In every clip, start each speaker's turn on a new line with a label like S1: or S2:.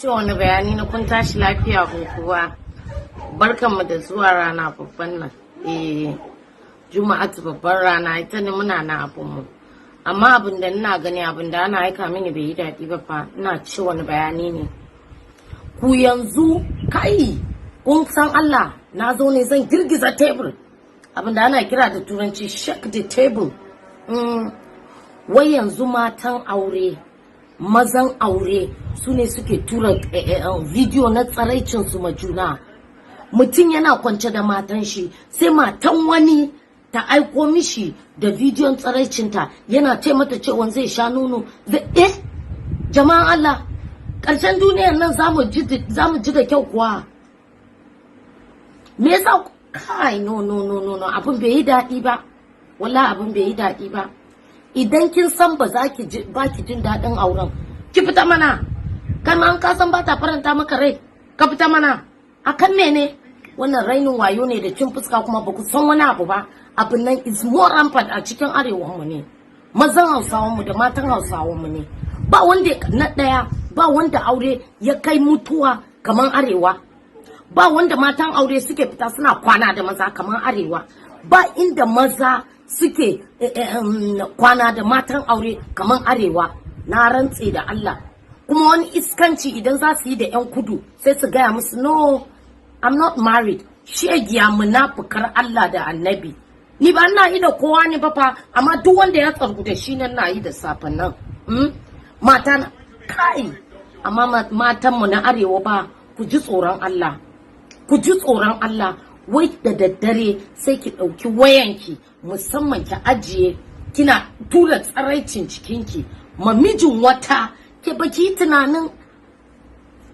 S1: Ce wani bayani na kun tashi lafiya ko kuwa? Barkanmu da zuwa rana babban nan. Eh, Juma'atu babban rana ita ne muna na abunmu. Amma abin da ina gani, abin da ana aika mini bai yi daɗi ba fa. Ina ce wani bayani ne. Ku yanzu kai kun san Allah, na zo ne zan girgiza tebur. Abin da ana kira da Turanci "shake the table". Wai yanzu matan aure, mazan aure su ne suke tura bidiyo na tsaraicin su ma juna. Mutum yana kwance da matan shi, sai matan wani ta aiko mishi da bidiyon tsaraicinta, yana ce mata cewa zai sha nono zai. Eh, jama'an Allah, ƙarshen duniyar nan za mu ji da kyau kuwa? Me yasa kai? No, no, no, no, no, abin bai yi daɗi ba. Wallahi abin bai yi daɗi ba. Idan kin san ba za ki ji, ba ki jin daɗin auren, ki fita mana. Kai ma an ka san ba ta faranta maka rai, ka fita mana. Akan mene? Wannan rainin wayo ne da cin fuska, kuma ba ku san wani abu ba. Abin nan is more rampant a cikin arewan mu ne, mazan Hausawan mu da matan Hausawan mu ne. Ba wanda na ɗaya, ba wanda aure ya kai mutuwa kamar arewa. Ba wanda matan aure suke fita suna kwana da maza kamar arewa. Ba inda maza suke kwana da matan aure kamar arewa, na rantse da Allah. Kuma wani iskanci, idan za su yi da 'yan kudu, sai su gaya musu, "No, I'm not married." Shegiya, munafukar Allah da Annabi. Ni ba ina yi da kowa ne ba fa, amma duk wanda ya tsargu da shi nan na yi da safen nan. Mata kai, amma matanmu na arewa ba, ku ji tsoron Allah, ku ji tsoron Allah. Wai da daddare sai ki ɗauki wayanki musamman ki ajiye, kina tura tsaraicin cikinki ma mijin wata. Ke baki yi tunanin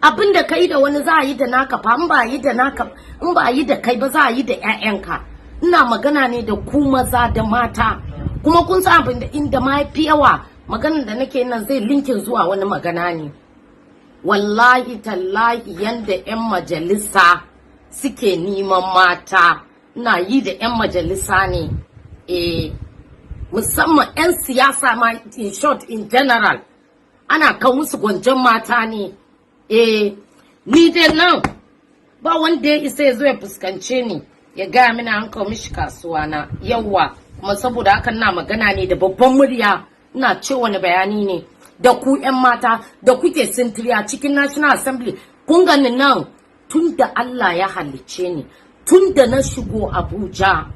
S1: abin da ka yi da wani, za a yi da naka fa? In ba yi da naka, in ba yi da kai ba, za a yi da 'ya'yanka. Ina magana ne da ku maza da mata. Kuma kun san abin da inda ma fi yawa maganar da nake nan zai linking zuwa wani magana ne. Wallahi tallahi, yanda 'yan majalisa suke neman mata, ina yi da 'yan majalisa ne, eh, musamman 'yan siyasa ma, in short, in general, ana kawo musu gwanjon mata ne. Eh, ni dai nan ba wanda ya isa ya zo ya fuskance ni ya gaya mini an kawo mishi kasuwa na yawa. Kuma saboda haka ina magana ne da babban murya. Ina ce wani bayani ne da ku 'yan mata da kuke sintiri a cikin National Assembly. Kun gani nan, tun da Allah ya halicce ni, tun da na shigo Abuja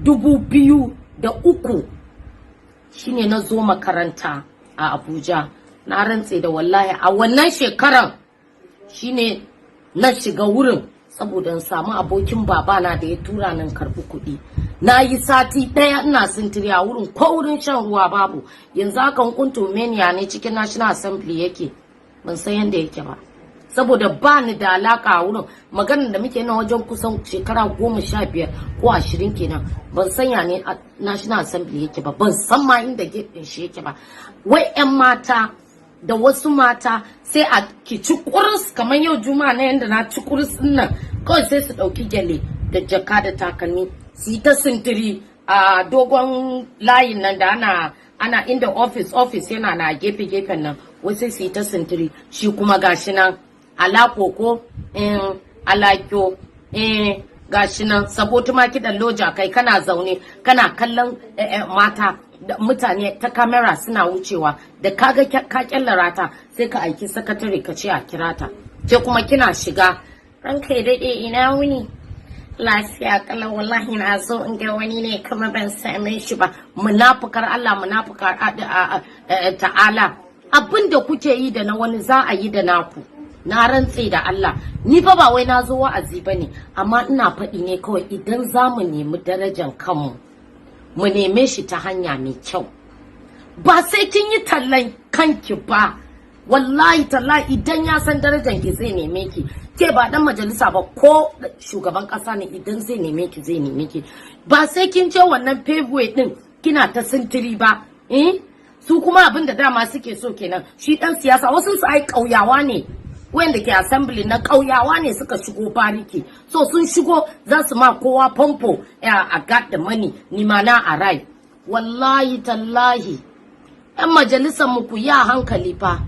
S1: 2003, shine na zo makaranta a Abuja. Na rantse da wallahi, a wannan shekaran shine na shiga wurin saboda in samu abokin babana da ya tura nan karbi kuɗi. Na yi sati ɗaya ina sintiri a wurin, ko wurin shan ruwa babu. Yanzu haka kuntumeniya ne cikin National Assembly yake, ban san yadda yake ba, saboda ba ni da alaka a wurin. Maganar da muke na wajen kusan shekara 15 ko 20 kenan, ban san ya ne National Assembly yake ba, ban san ma inda gate ɗin shi yake ba. Wai 'yan mata da wasu mata sai a ki ci kurus, kamar yau Juma'a na yanda na ci kurus din nan, kawai sai su ɗauki gyale da jaka da takalmi su yi ta sintiri a dogon layin nan da ana inda office office yana na gefe gefen nan. Wai sai su yi ta sintiri. Shi kuma gashi nan ala koko in alakyo, eh, gashi nan sabo tumaki kiɗan loja. Kai kana zaune kana kallon mata da mutane ta kamera suna wucewa, da kaga ka kyallara ta, sai ka aiki sakatare ka ce a kira ta. Ke kuma kina shiga, "Ranka ya daɗe, ina wuni? Lafiya kalau. Wallahi na zo in ga wani ne kuma ban same shi ba." Munafukar Allah, munafukar ta'ala. Abin da kuke yi da na wani, za a yi da naku, na rantse da Allah. Ni fa ba wai na zo wa'azi ba ne, amma ina faɗi ne kawai, idan za mu nemi darajar kanmu, mu neme shi ta hanya mai kyau, ba sai kin yi tallan kanki ba. Wallahi tallahi, idan ya san darajar ki, zai neme ki. Ke ba dan majalisa ba, ko shugaban kasa ne, idan zai neme ki, zai neme ki. Ba sai kin je wannan paveway din kina ta sintiri ba. Eh, su kuma abin da dama suke so kenan. Shi dan siyasa, wasu su ai kauyawa ne, wanda ke assembly na kauyawa ne suka shigo bariki. So sun shigo za su ma kowa famfo, "I got the money, ni ma na arrive." Wallahi tallahi, yan majalisar mu, ku ya hankali fa.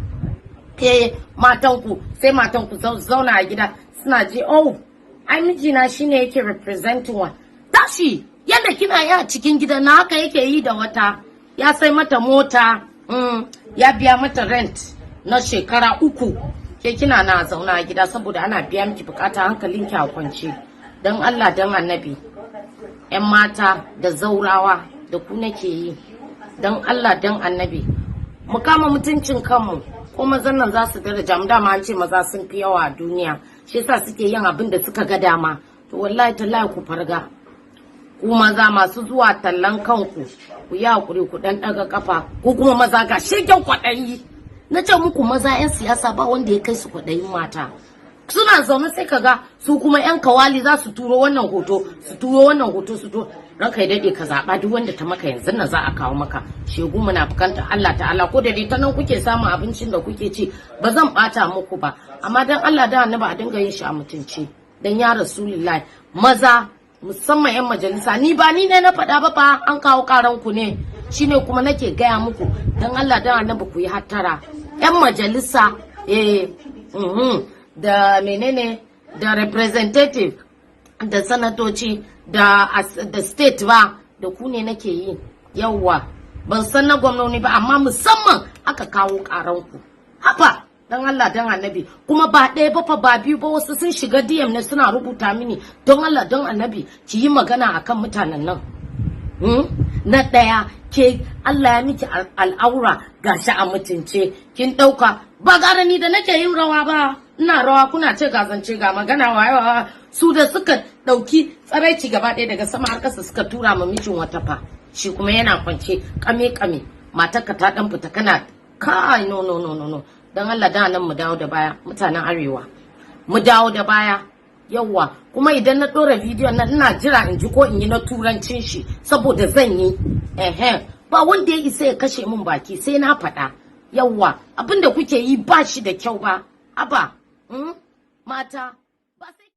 S1: Matanku sai matanku zauna a gida suna ji, "Oh, ai mijina shine yake representing wa tashi." Yadda kina yi a cikin gida na, haka yake yi da wata. Ya sai mata mota, ya biya mata rent na shekara 3. Ke kina na zauna a gida saboda ana biya miki bukata, hankalinki a kwance. Don Allah, don Annabi, 'yan mata da zaurawa, da ku nake yi. Don Allah, don Annabi, mu kama mutuncin kanmu, ko mazan nan za su daraja mu. Dama an ce maza sun fi yawa a duniya, shi yasa suke yin abin da suka ga dama. To wallahi tallahi, ku farga. Ku maza masu zuwa tallan kanku, ku yi hakuri, ku dan daga kafa. Ku kuma maza, ga shirgen kwaɗayi. Na ce muku, maza 'yan siyasa ba wanda ya kai su kwaɗayin mata. Suna zaune sai kaga su kuma 'yan kawali za su turo wannan hoto, su turo wannan hoto, su turo, "Ranka ya daɗe, ka zaɓa duk wanda ta maka, yanzu nan za a kawo maka." Shegu, munafukanta Allah ta'ala. Ko da dai ta nan kuke samun abincin da kuke ci, ba zan bata muku ba, amma dan Allah da Annabi a dinga yin shi a mutunci. Dan ya Rasulullahi, maza, musamman 'yan majalisa, ni ba ni ne na faɗa ba fa, an kawo karan ku ne. Shine kuma nake gaya muku, dan Allah dan Annabi ku yi hattara. 'Yan majalisa, da menene, da representative, da sanatoci, da state ba, da ku ne nake yi. Yawwa, ban san na gwamnoni ba, amma musamman aka kawo karanku. Haba, dan Allah dan Annabi. Kuma ba ɗaya ba fa, ba biyu ba, wasu sun shiga DM ne suna rubuta mini, "Don Allah don Annabi ki yi magana akan mutanen nan." Na ɗaya, ke Allah ya miki al'aura, gashi a mutunce kin ɗauka. Ba gara ni da nake yin rawa ba, ina rawa kuna ce ga zance ga magana waye. Su da suka ɗauki tsaraici gaba ɗaya daga sama har ƙasa suka tura ma mijin wata fa, shi kuma yana kwance kame kame, matarka ta dan fita, kana kai. No, no, no, no, no. Dan Allah da nan mu dawo da baya, mutanen arewa, mu dawo da baya. Yawwa, kuma idan na ɗora bidiyon nan, ina jira in ji ko in yi na turancin shi, saboda zan yi. Ehe, ba wanda ya isa ya kashe min baki, sai na faɗa. Yawwa, abinda kuke yi ba shi da kyau ba. Aba, mata ba sai